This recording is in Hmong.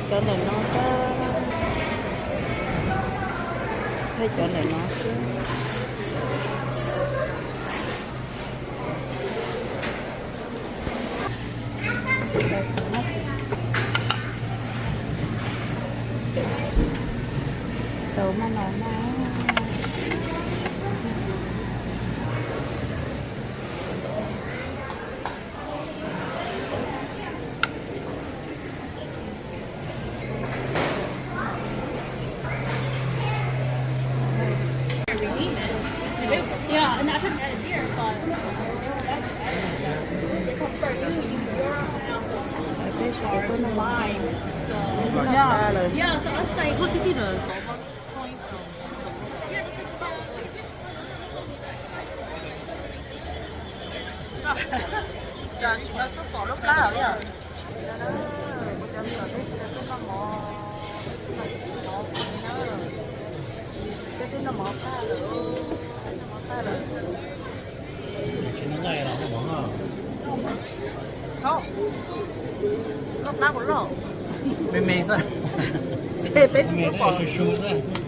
Cov ntawm no, thaij cov ntawm no xwb. Tau maj no maj. Peb sawv daws tuaj noj mov. Yeah, yeah, so I say, what's it? Cov tsis tau xub pom lub plab os. Cov me nyuam peb sawv daws tuaj noj mov, peb twb noj mov tag lawm, noj mov tag lawm. Tsis noj nqaij los noj mov no. Lub plab kuv loj, me me xwb, peb twb xub pom su su xwb.